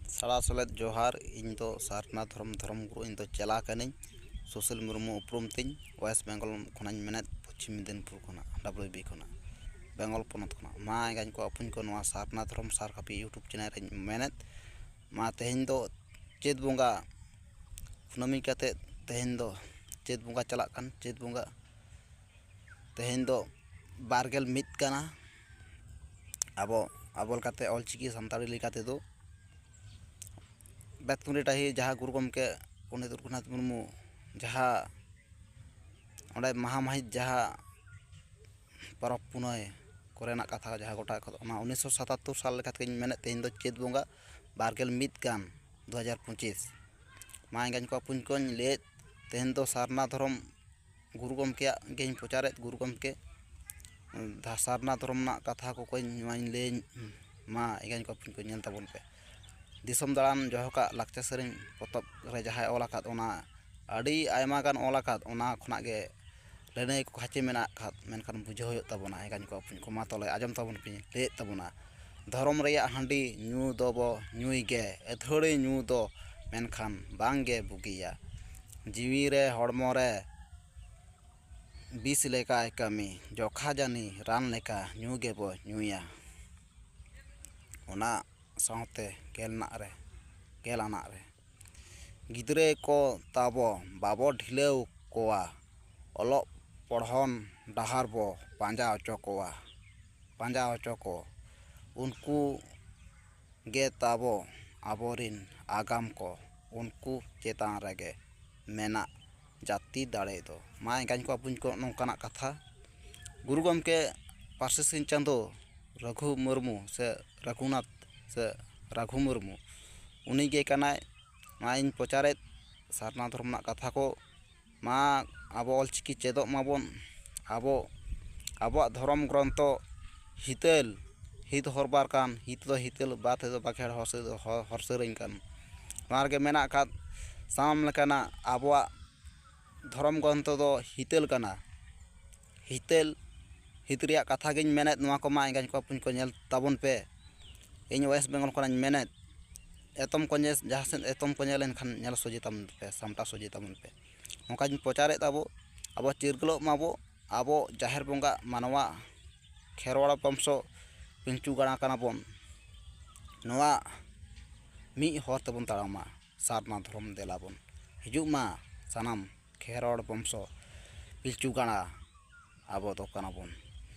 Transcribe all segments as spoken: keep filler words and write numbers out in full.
ᱥᱟᱲᱟ ᱥᱮᱞᱮᱫ ᱡᱚᱦᱟᱨ᱾ ᱤᱧ ᱫᱚ ᱥᱟᱨᱱᱟ ᱫᱷᱚᱨᱚᱢ, ᱫᱷᱚᱨᱚᱢ ᱜᱩᱨᱩ, ᱤᱧ ᱫᱚ ᱪᱮᱞᱟ ᱠᱟᱹᱱᱟᱹᱧ᱾ ᱥᱩᱥᱤᱞ ᱢᱩᱨᱢᱩ ᱩᱯᱨᱩᱢ ᱛᱤᱧ, ᱳᱭᱮᱥᱴ ᱵᱮᱝᱜᱚᱞ ᱠᱷᱚᱱᱟᱜ ᱤᱧ ᱢᱮᱱᱮᱫ, ᱯᱚᱪᱷᱤᱢ ᱢᱮᱫᱤᱱᱯᱩᱨ ᱠᱷᱚᱱᱟᱜ, ᱰᱟᱵᱞᱤᱭᱩ ᱵᱤ ᱠᱷᱚᱱᱟᱜ, ᱵᱮᱝᱜᱚᱞ ᱯᱚᱱᱚᱛ ᱠᱷᱚᱱᱟᱜ᱾ ᱢᱟ ᱮᱸᱜᱟᱧ ᱠᱚ ᱟᱹᱯᱩᱧ ᱠᱚ, ᱱᱚᱣᱟ ᱥᱟᱨᱱᱟ ᱫᱷᱚᱨᱚᱢ ᱥᱟᱨ ᱠᱟᱹᱯᱤ YouTube ᱪᱮᱱᱮᱞ ᱨᱮᱧ ᱢᱮᱱᱮᱫ᱾ ᱢᱟ ᱛᱮᱦᱮᱧ ᱫᱚ ᱪᱟᱹᱛ ᱵᱚᱸᱜᱟ ᱠᱩᱱᱟᱹᱢᱤ ᱠᱟᱛᱮᱫ, ᱛᱮᱦᱮᱧ ᱫᱚ ᱪᱟᱹᱛ ᱵᱚᱸᱜᱟ ᱪᱟᱞᱟᱜ ᱠᱟᱱ, ᱪᱟᱹᱛ ᱵᱚᱸᱜᱟ ᱛᱮᱦᱮᱧ ᱫᱚ ᱵᱟᱨᱜᱮᱞ ᱢᱤᱫ ᱠᱟᱱᱟ᱾ ᱟᱵᱚ, ᱟᱵᱚ ᱞᱮᱠᱟᱛᱮ ᱚᱞᱪᱤᱠᱤ ᱥᱟᱱᱛᱟᱲᱤ ᱞᱮᱠᱟ ᱛᱮᱫᱚ ᱵᱮᱛᱠᱩᱸᱫᱽᱨᱤ ᱰᱟᱹᱦᱤ ᱡᱟᱦᱟᱸ ᱜᱩᱨᱩ ᱜᱚᱢᱠᱮ ᱯᱚᱱᱰᱤᱛ ᱨᱚᱜᱷᱩᱱᱟᱛᱷ ᱢᱩᱨᱢᱩ ᱡᱟᱦᱟᱸ ᱚᱸᱰᱮ ᱢᱟᱦᱟ ᱢᱟᱹᱦᱤᱛ ᱡᱟᱦᱟᱸ ᱯᱚᱨᱚᱵᱽ ᱯᱩᱱᱟᱹᱭ ᱠᱚᱨᱮᱱᱟᱜ ᱠᱟᱛᱷᱟ ᱡᱟᱦᱟᱸ ᱜᱚᱴᱟ ᱠᱚ, ᱚᱱᱟ ᱩᱱᱤᱥᱥᱚ ᱥᱟᱛᱟᱛᱛᱳᱨ ᱥᱟᱞ ᱞᱮᱠᱟ ᱛᱮᱜᱮᱧ ᱢᱮᱱᱮᱫ, ᱛᱮᱦᱮᱧ ᱫᱚ ᱪᱟᱹᱛ ᱵᱚᱸᱜᱟ ᱵᱟᱨᱜᱮᱞ ᱢᱤᱫ ᱜᱟᱱ ᱫᱩ ᱦᱟᱡᱟᱨ ᱯᱚᱸᱪᱤᱥ᱾ ᱢᱟ ᱮᱸᱜᱟᱧ ᱠᱚ ᱟᱹᱯᱩᱧ ᱠᱚᱧ ᱞᱟᱹᱭᱮᱫ, ᱛᱮᱦᱮᱧ ᱫᱚ ᱥᱟᱨᱱᱟ ᱫᱷᱚᱨᱚᱢ ᱜᱩᱨᱩ ᱜᱚᱢᱠᱮᱭᱟᱜ ᱜᱮᱧ ᱯᱨᱚᱪᱟᱨᱮᱫ, ᱜᱩᱨᱩ ᱜᱚᱢᱠᱮ ᱫᱷᱟ-, ᱥᱟᱨᱱᱟ ᱫᱷᱚᱨᱚᱢ ᱨᱮᱱᱟᱜ ᱠᱟᱛᱷᱟ ᱠᱚ ᱠᱚᱧ ᱱᱚᱣᱟᱧ ᱞᱟᱹᱭᱟᱹᱧ᱾ ᱢᱟ ᱮᱸᱜᱟᱧ ᱠᱚ ᱟᱹᱯᱩᱧ ᱠᱚ ᱧᱮᱞ ᱛᱟᱵᱚᱱ ᱯᱮ᱾ ᱫᱤᱥᱚᱢ ᱫᱟᱬᱟᱱ ᱡᱚᱦᱚᱜᱟᱜ ᱞᱟᱠᱪᱟᱨ ᱥᱮᱨᱮᱧ ᱯᱚᱛᱚᱵ ᱨᱮ ᱡᱟᱦᱟᱸᱭ ᱚᱞ ᱟᱠᱟᱫ, ᱚᱱᱟ ᱟᱹᱰᱤ ᱟᱭᱢᱟ ᱜᱟᱱ ᱚᱞ ᱟᱠᱟᱫ, ᱚᱱᱟ ᱠᱷᱚᱱᱟᱜ ᱜᱮ ᱞᱟᱹᱱᱟᱹᱭ ᱠᱚ ᱠᱷᱟᱪᱮ ᱢᱮᱱᱟᱜ ᱟᱠᱟᱫ, ᱢᱮᱱᱠᱷᱟᱱ ᱵᱩᱡᱷᱟᱹᱣ ᱦᱩᱭᱩᱜ ᱛᱟᱵᱚᱱᱟ᱾ ᱮᱸᱜᱟᱧ ᱠᱚ ᱟᱹᱯᱩᱧ ᱠᱚ, ᱢᱟ ᱛᱚᱞᱮ ᱟᱸᱡᱚᱢ ᱛᱟᱵᱚᱱ ᱯᱮ, ᱞᱟᱹᱭᱮᱫ ᱛᱟᱵᱚᱱᱟ, ᱫᱷᱚᱨᱚᱢ ᱨᱮᱭᱟᱜ ᱦᱟᱺᱰᱤ ᱧᱩ ᱫᱚᱵᱚ ᱧᱩᱭ ᱜᱮ, ᱟᱹᱛᱷᱟᱹᱲᱤ ᱧᱩ ᱫᱚ ᱢᱮᱱᱠᱷᱟᱱ ᱵᱟᱝ ᱜᱮ ᱵᱩᱜᱤᱭᱟ᱾ ᱡᱤᱣᱤ ᱨᱮ ᱦᱚᱲᱢᱚ ᱨᱮ ᱵᱤᱥ ᱞᱮᱠᱟᱭ ᱠᱟᱹᱢᱤ, ᱡᱚᱠᱷᱟ ᱡᱟᱹᱱᱤ ᱨᱟᱱ ᱞᱮᱠᱟ ᱧᱩ ᱜᱮᱵᱚ ᱧᱩᱭᱟ᱾ ᱚᱱᱟ ᱥᱟᱶᱛᱮ ᱜᱮᱞ ᱟᱱᱟᱜ ᱨᱮ, ᱜᱮᱞ ᱟᱱᱟᱜ ᱨᱮ, ᱜᱤᱫᱽᱨᱟᱹ ᱠᱚ ᱛᱟᱵᱚ ᱵᱟᱵᱚ ᱰᱷᱤᱞᱟᱹᱣ ᱠᱚᱣᱟ, ᱚᱞᱚᱜ ᱯᱚᱲᱦᱚᱱ ᱰᱟᱦᱟᱨ ᱵᱚ ᱯᱟᱸᱡᱟ ᱦᱚᱪᱚ ᱠᱚᱣᱟ, ᱯᱟᱸᱡᱟ ᱦᱚᱪᱚ ᱠᱚ᱾ ᱩᱱᱠᱩ ᱜᱮ ᱛᱟᱵᱚ ᱟᱵᱚᱨᱤᱱ ᱟᱜᱟᱢ ᱠᱚ, ᱩᱱᱠᱩ ᱪᱮᱛᱟᱱ ᱨᱮᱜᱮ ᱢᱮᱱᱟᱜ ᱡᱟᱹᱛᱤ ᱫᱟᱲᱮ ᱫᱚ᱾ ᱢᱟ ᱮᱸᱜᱟᱧ ᱠᱚ ᱟᱹᱯᱩᱧ ᱠᱚ, ᱱᱚᱝᱠᱟᱱᱟᱜ ᱠᱟᱛᱷᱟ᱾ ᱜᱩᱨᱩ ᱜᱚᱢᱠᱮ ᱯᱟᱹᱨᱥᱤ ᱥᱤᱧ ᱪᱟᱸᱫᱳ ᱨᱟᱹᱜᱷᱩ ᱢᱩᱨᱢᱩ ᱥᱮ ᱨᱟᱹᱜᱷᱩᱱᱟᱛᱷ ᱥᱮ ᱨᱟᱹᱜᱷᱩ ᱢᱩᱨᱢᱩ, ᱩᱱᱤ ᱜᱮ ᱠᱟᱱᱟᱭ᱾ ᱢᱟ ᱤᱧ ᱯᱨᱚᱪᱟᱨᱮᱫ ᱥᱟᱨᱱᱟ ᱫᱷᱚᱨᱚᱢ ᱨᱮᱱᱟᱜ ᱠᱟᱛᱷᱟ ᱠᱚ᱾ ᱢᱟ ᱟᱵᱚ ᱚᱞᱪᱤᱠᱤ ᱪᱮᱫᱚᱜ ᱢᱟᱵᱚᱱ᱾ ᱟᱵᱚ, ᱟᱵᱚᱣᱟᱜ ᱫᱷᱚᱨᱚᱢ ᱜᱨᱚᱱᱛᱷᱚ ᱦᱤᱛᱟᱹᱞ, ᱦᱤᱛ ᱦᱚᱨᱵᱟᱨ ᱠᱟᱱ, ᱦᱤᱛ ᱫᱚ ᱦᱤᱛᱟᱹᱞ, ᱵᱟᱛ ᱫᱚ ᱵᱟᱠᱷᱮᱲ, ᱦᱚᱨ ᱥᱮ-, ᱦᱚᱨ, ᱦᱚᱨ ᱥᱮᱨᱮᱧ ᱠᱟᱱ᱾ ᱱᱚᱣᱟ ᱨᱮᱜᱮ ᱢᱮᱱᱟᱜ ᱟᱠᱟᱫ ᱥᱟᱱᱟᱢ ᱞᱮᱠᱟᱱᱟᱜ ᱟᱵᱚᱣᱟᱜ ᱫᱷᱚᱨᱚᱢ ᱜᱨᱚᱱᱛᱷᱚ ᱫᱚ ᱦᱤᱛᱟᱹᱞ ᱠᱟᱱᱟ᱾ ᱦᱤᱛᱟᱹᱞ, ᱦᱤᱛ ᱨᱮᱭᱟᱜ ᱠᱟᱛᱷᱟ ᱜᱤᱧ ᱢᱮᱱᱮᱫ, ᱱᱚᱣᱟ ᱠᱚᱢᱟ ᱮᱸᱜᱟᱧ ᱠᱚ ᱟᱹᱯᱩᱧ ᱠᱚ ᱧᱮᱞ ᱛᱟᱵᱚᱱ ᱯᱮ᱾ ᱤᱧ ᱳᱭᱮᱥᱴ ᱵᱮᱝᱜᱚᱞ ᱠᱷᱚᱱᱟᱜ ᱤᱧ ᱢᱮᱱᱮᱫ, ᱮᱛᱚᱢ ᱠᱚ ᱧᱮᱞ, ᱡᱟᱦᱟᱸ ᱥᱮᱫ ᱮᱛᱚᱢ ᱠᱚ ᱧᱮᱞ ᱞᱮᱱᱠᱷᱟᱱ ᱧᱮᱞ ᱥᱚᱡᱷᱮ ᱛᱟᱵᱚᱱ ᱯᱮ, ᱥᱟᱢᱴᱟᱣ ᱥᱚᱡᱷᱮ ᱛᱟᱵᱚᱱ ᱯᱮ᱾ ᱱᱚᱝᱠᱟᱧ ᱯᱨᱚᱪᱟᱨᱮᱫ ᱛᱟᱵᱚ, ᱟᱵᱚ ᱪᱤᱨᱜᱟᱹᱞᱚᱜ ᱢᱟᱵᱚ, ᱟᱵᱚ ᱡᱟᱦᱮᱨ ᱵᱚᱸᱜᱟ ᱢᱟᱱᱣᱟ ᱠᱷᱮᱨᱣᱟᱲ ᱵᱚᱝᱥᱚ ᱯᱤᱞᱪᱩ ᱜᱟᱲᱟ ᱠᱟᱱᱟ ᱵᱚᱱ᱾ ᱱᱚᱣᱟ ᱢᱤᱫ ᱦᱚᱨ ᱛᱮᱵᱚᱱ ᱛᱟᱲᱟᱢᱟ, ᱥᱟᱨᱱᱟ ᱫᱷᱚᱨᱚᱢ ᱫᱮᱞᱟ ᱵᱚᱱ ᱦᱤᱡᱩᱜ ᱢᱟ ᱥᱟᱱᱟᱢ ᱠᱷᱮᱨᱣᱟᱲ ᱵᱚᱝᱥᱚ ᱯᱤᱞᱪᱩ ᱜᱟᱲᱟ ᱟᱵᱚ ᱫᱚ ᱠᱟᱱᱟ ᱵᱚᱱ᱾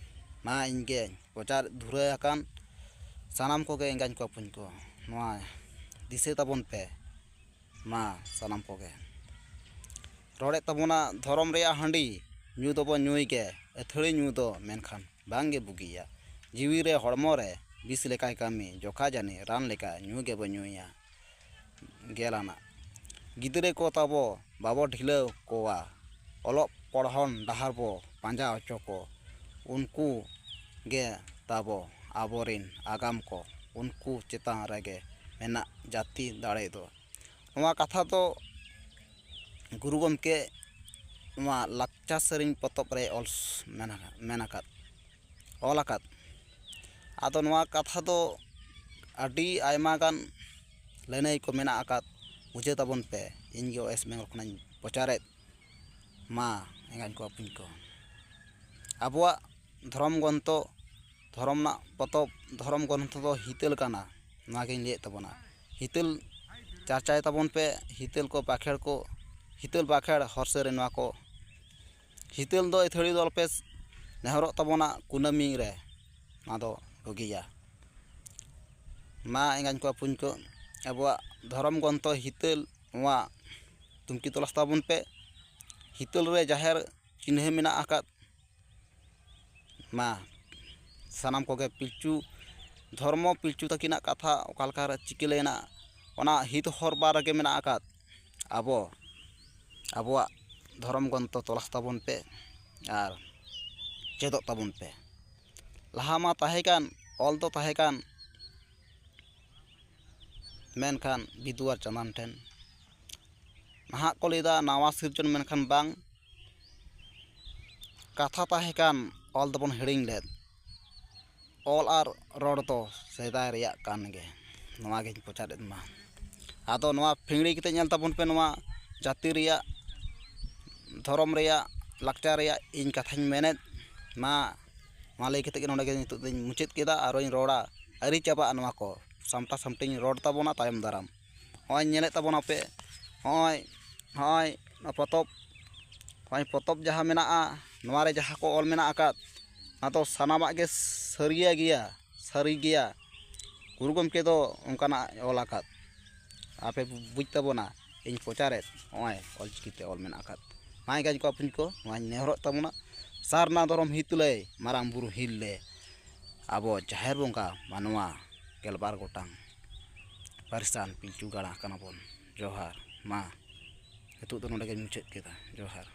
ᱢᱟ ᱤᱧ ᱜᱮ ᱯᱨᱚᱪᱟᱨ ᱫᱷᱩᱨᱟᱹ ᱟᱠᱟᱱ ᱥᱟᱱᱟᱢ ᱠᱚᱜᱮ ᱮᱸᱜᱟᱧ ᱠᱚ ᱵᱚᱠᱚᱧ ᱠᱚ, ᱱᱚᱣᱟ ᱫᱤᱥᱟᱹ ᱛᱟᱵᱚᱱ ᱯᱮ ᱢᱟ ᱥᱟᱱᱟᱢ ᱠᱚᱜᱮ᱾ ᱨᱚᱲᱮᱫ ᱛᱟᱵᱚᱱᱟ ᱫᱷᱚᱨᱚᱢ ᱨᱮᱭᱟᱜ ᱦᱟᱺᱰᱤ ᱧᱩ ᱫᱚᱵᱚ ᱧᱩᱭ ᱜᱮ, ᱟᱹᱛᱷᱟᱹᱲᱤ ᱧᱩ ᱫᱚ ᱢᱮᱱᱠᱷᱟᱱ ᱵᱟᱝ ᱜᱮ ᱵᱩᱜᱤᱭᱟ᱾ ᱡᱤᱣᱤ ᱨᱮ ᱦᱚᱲᱢᱚ ᱨᱮ ᱵᱤᱥ ᱞᱮᱠᱟᱭ ᱠᱟᱹᱢᱤ, ᱡᱚᱠᱷᱟ ᱡᱟᱹᱱᱤ ᱨᱟᱱ ᱞᱮᱠᱟ ᱧᱩ ᱜᱮᱵᱚ ᱧᱩᱭᱟ᱾ ᱜᱮᱞ ᱟᱱᱟᱜ, ᱜᱤᱫᱽᱨᱟᱹ ᱠᱚ ᱛᱟᱵᱚ ᱵᱟᱵᱚ ᱰᱷᱤᱞᱟᱹᱣ ᱠᱚᱣᱟ, ᱚᱞᱚᱜ ᱯᱚᱲᱦᱚᱱ ᱰᱟᱦᱟᱨ ᱵᱚ ᱯᱟᱸᱡᱟ ᱦᱚᱪᱚ ᱠᱚ᱾ ᱩᱱᱠᱩ ᱜᱮ ᱛᱟᱵᱚ ᱟᱵᱚᱨᱤᱱ ᱟᱜᱟᱢ ᱠᱚ, ᱩᱱᱠᱩ ᱪᱮᱛᱟᱱ ᱨᱮᱜᱮ ᱢᱮᱱᱟᱜ ᱡᱟᱹᱛᱤ ᱫᱟᱲᱮ ᱫᱚ᱾ ᱱᱚᱣᱟ ᱠᱟᱛᱷᱟ ᱫᱚ ᱜᱩᱨᱩ ᱜᱚᱢᱠᱮ ᱱᱚᱣᱟ ᱞᱟᱠᱪᱟᱨ ᱥᱮᱨᱮᱧ ᱯᱚᱛᱚᱵ ᱨᱮ ᱚᱞ ᱢᱮᱱ ᱟᱠᱟᱫ, ᱚᱞ ᱟᱠᱟᱫ᱾ ᱟᱫᱚ ᱱᱚᱣᱟ ᱠᱟᱛᱷᱟ ᱫᱚ ᱟᱹᱰᱤ ᱟᱭᱢᱟ ᱜᱟᱱ ᱞᱟᱹᱱᱟᱹᱭ ᱠᱚ ᱢᱮᱱᱟᱜ ᱟᱠᱟᱫ, ᱵᱩᱡᱷᱟᱹᱣ ᱛᱟᱵᱚᱱ ᱯᱮ᱾ ᱤᱧ ᱜᱮ ᱳᱭᱮᱥᱴ ᱵᱮᱝᱜᱚᱞ ᱠᱷᱚᱱᱟᱜ ᱤᱧ ᱯᱨᱚᱪᱟᱨᱮᱫ ᱢᱟ ᱮᱸᱜᱟᱧ ᱠᱚ ᱵᱚᱠᱚᱧ ᱠᱚ᱾ ᱟᱵᱚᱣᱟᱜ ᱫᱷᱚᱨᱚᱢ ᱜᱨᱚᱱᱛᱷᱚ, ᱫᱷᱚᱨᱚᱢ ᱨᱮᱱᱟᱜ ᱯᱚᱛᱚᱵ, ᱫᱷᱚᱨᱚᱢ ᱜᱨᱚᱱᱛᱷᱚ ᱫᱚ ᱦᱤᱛᱟᱹᱞ ᱠᱟᱱᱟ᱾ ᱱᱚᱣᱟ ᱜᱤᱧ ᱞᱟᱹᱭᱮᱫ ᱛᱟᱵᱚᱱᱟ, ᱦᱤᱛᱟᱹᱞ ᱪᱟᱨᱪᱟᱭ ᱛᱟᱵᱚᱱ ᱯᱮ, ᱦᱤᱛᱟᱹᱞ ᱠᱚ ᱵᱟᱠᱷᱮᱲ ᱠᱚ, ᱦᱤᱛᱟᱹᱞ ᱵᱟᱠᱷᱮᱲ ᱦᱚᱨ ᱥᱮᱨᱮᱧ ᱱᱚᱣᱟ ᱠᱚ᱾ ᱦᱤᱛᱟᱹᱞ ᱫᱚ ᱟᱹᱛᱷᱟᱹᱲᱤ ᱫᱚ ᱟᱞᱚᱯᱮ ᱱᱮᱦᱚᱨᱚᱜ ᱛᱟᱵᱚᱱᱟ ᱠᱩᱱᱟᱹᱢᱤ ᱨᱮ, ᱱᱚᱣᱟ ᱫᱚ ᱵᱩᱜᱤᱭᱟ᱾ ᱢᱟ ᱮᱸᱜᱟᱧ ᱠᱚ ᱵᱚᱠᱚᱧ ᱠᱚ, ᱟᱵᱚᱣᱟᱜ ᱫᱷᱚᱨᱚᱢ ᱜᱨᱚᱱᱛᱷᱚ ᱦᱤᱛᱟᱹᱞ ᱱᱚᱣᱟ ᱛᱩᱝᱠᱷᱤ ᱛᱚᱞᱟᱥ ᱛᱟᱵᱚᱱ ᱯᱮ᱾ ᱦᱤᱛᱟᱹᱞ ᱨᱮ ᱡᱟᱦᱮᱨ ᱪᱤᱱᱦᱟᱹ ᱢᱮᱱᱟᱜ ᱟᱠᱟᱫ᱾ ᱢᱟ ᱥᱟᱱᱟᱢ ᱠᱚᱜᱮ ᱯᱤᱞᱪᱩ ᱫᱷᱚᱨᱢᱚ, ᱯᱤᱞᱪᱩ ᱛᱟᱹᱠᱤᱱᱟᱜ ᱠᱟᱛᱷᱟ ᱚᱠᱟ ᱞᱮᱠᱟ ᱨᱮ ᱪᱤᱠᱟᱹ ᱞᱮᱱᱟ, ᱚᱱᱟ ᱦᱤᱛ ᱦᱚᱨ ᱵᱟᱨ ᱨᱮᱜᱮ ᱢᱮᱱᱟᱜ ᱟᱠᱟᱫ᱾ ᱟᱵᱚ ᱟᱵᱚᱣᱟᱜ ᱫᱷᱚᱨᱚᱢ ᱜᱨᱚᱱᱛᱷᱚ ᱛᱚᱞᱟᱥ ᱛᱟᱵᱚᱱ ᱯᱮ ᱟᱨ ᱪᱮᱫᱚᱜ ᱛᱟᱵᱚᱱ ᱯᱮ᱾ ᱞᱟᱦᱟ ᱢᱟ ᱛᱟᱦᱮᱸ ᱠᱟᱱ, ᱚᱞ ᱫᱚ ᱛᱟᱦᱮᱸ ᱠᱟᱱ, ᱢᱮᱱᱠᱷᱟᱱ ᱵᱤᱫᱩ ᱟᱨ ᱪᱟᱸᱫᱟᱱ ᱴᱷᱮᱱ᱾ ᱱᱟᱦᱟᱜ ᱠᱚ ᱞᱟᱹᱭᱫᱟ ᱱᱟᱣᱟ ᱥᱤᱨᱡᱚᱱ, ᱢᱮᱱᱠᱷᱟᱱ ᱵᱟᱝ, ᱠᱟᱛᱷᱟ ᱛᱟᱦᱮᱸ ᱠᱟᱱ, ᱚᱞ ᱫᱚᱵᱚᱱ ᱦᱤᱲᱤᱧ ᱞᱮᱫ᱾ ᱚᱞ ᱟᱨ ᱨᱚᱲ ᱫᱚ ᱥᱮᱫᱟᱭ ᱨᱮᱭᱟᱜ ᱠᱟᱱ ᱜᱮ᱾ ᱱᱚᱣᱟ ᱜᱮᱧ ᱯᱨᱚᱪᱟᱨᱮᱫ ᱢᱟ᱾ ᱟᱫᱚ ᱱᱚᱣᱟ ᱯᱷᱤᱝᱲᱤ ᱠᱟᱛᱮ ᱧᱮᱞ ᱛᱟᱵᱚᱱ ᱯᱮ, ᱱᱚᱣᱟ ᱡᱟᱹᱛᱤ ᱨᱮᱭᱟᱜ, ᱫᱷᱚᱨᱚᱢ ᱨᱮᱭᱟᱜ, ᱞᱟᱠᱪᱟᱨ ᱨᱮᱭᱟᱜ ᱤᱧ ᱠᱟᱛᱷᱟᱧ ᱢᱮᱱᱮᱫ ᱢᱟ᱾ ᱱᱚᱣᱟ ᱞᱟᱹᱭ ᱠᱟᱛᱮ ᱜᱮ ᱱᱚᱰᱮ ᱜᱮ ᱱᱤᱛᱚᱜ ᱫᱚᱧ ᱢᱩᱪᱟᱹᱫ ᱠᱮᱫᱟ᱾ ᱟᱨᱚᱧ ᱨᱚᱲᱟ, ᱟᱹᱣᱨᱤ ᱪᱟᱵᱟᱜᱼᱟ ᱱᱚᱣᱟ ᱠᱚ, ᱥᱟᱢᱴᱟ ᱥᱟᱢᱴᱤᱧ ᱨᱚᱲ ᱛᱟᱵᱚᱱᱟ ᱛᱟᱭᱚᱢ ᱫᱟᱨᱟᱢ᱾ ᱦᱚᱸᱜᱼᱚᱭ ᱧᱮᱞᱮᱫ ᱛᱟᱵᱚᱱᱟᱯᱮ, ᱦᱚᱸᱜᱼᱚᱭ, ᱦᱚᱸᱜᱼᱚᱭ ᱱᱚᱣᱟ ᱯᱚᱛᱚᱵ, ᱦᱚᱸᱜᱼᱚᱭ ᱯᱚᱛᱚᱵ ᱡᱟᱦᱟᱸ ᱢᱮᱱᱟᱜᱼᱟ, ᱱᱚᱣᱟ ᱨᱮ ᱡᱟᱦᱟᱸ ᱠᱚ ᱚᱞ ᱢᱮᱱᱟᱜ ᱟᱠᱟᱫ, ᱚᱱᱟ ᱫᱚ ᱥᱟᱱᱟᱢᱟᱜ ᱜᱮ ᱥᱟᱹᱨᱤᱭᱟ ᱜᱮᱭᱟ, ᱥᱟᱹᱨᱤ ᱜᱮᱭᱟ᱾ ᱜᱩᱨᱩ ᱜᱚᱢᱠᱮ ᱫᱚ ᱚᱱᱠᱟᱱᱟᱜ ᱚᱞ ᱟᱠᱟᱫ, ᱟᱯᱮ ᱵᱩᱡᱽ ᱛᱟᱵᱚᱱᱟ, ᱤᱧ ᱯᱨᱚᱪᱟᱨᱮᱫ, ᱱᱚᱜᱼᱚᱭ ᱚᱞᱪᱤᱠᱤ ᱛᱮ ᱚᱞ ᱢᱮᱱᱟᱜ ᱟᱠᱟᱫ᱾ ᱢᱟᱭ ᱜᱟᱡᱽ ᱠᱚ ᱟᱯᱩᱧ ᱠᱚ, ᱱᱚᱣᱟᱧ ᱱᱮᱦᱚᱨᱚᱜ ᱛᱟᱵᱚᱱᱟ, ᱥᱟᱨᱱᱟ ᱫᱷᱚᱨᱚᱢ ᱦᱤᱛ ᱞᱟᱹᱭ, ᱢᱟᱨᱟᱝ ᱵᱩᱨᱩ ᱦᱤᱞ ᱞᱮ, ᱟᱵᱚ ᱡᱟᱦᱮᱨ ᱵᱚᱸᱜᱟ ᱢᱟᱱᱣᱟ ᱜᱮᱞᱵᱟᱨ ᱜᱚᱴᱟᱝ ᱯᱟᱹᱨᱤᱥᱟᱱ ᱯᱤᱞᱪᱩ ᱜᱟᱲᱟ ᱠᱟᱱᱟ ᱵᱚᱱ᱾ ᱡᱚᱦᱟᱨ᱾ ᱢᱟ ᱱᱤᱛᱚᱜ ᱫᱚ ᱱᱚᱰᱮ ᱜᱮᱧ ᱢᱩᱪᱟᱹᱫ ᱠᱮᱫᱟ᱾ ᱡᱚᱦᱟᱨ᱾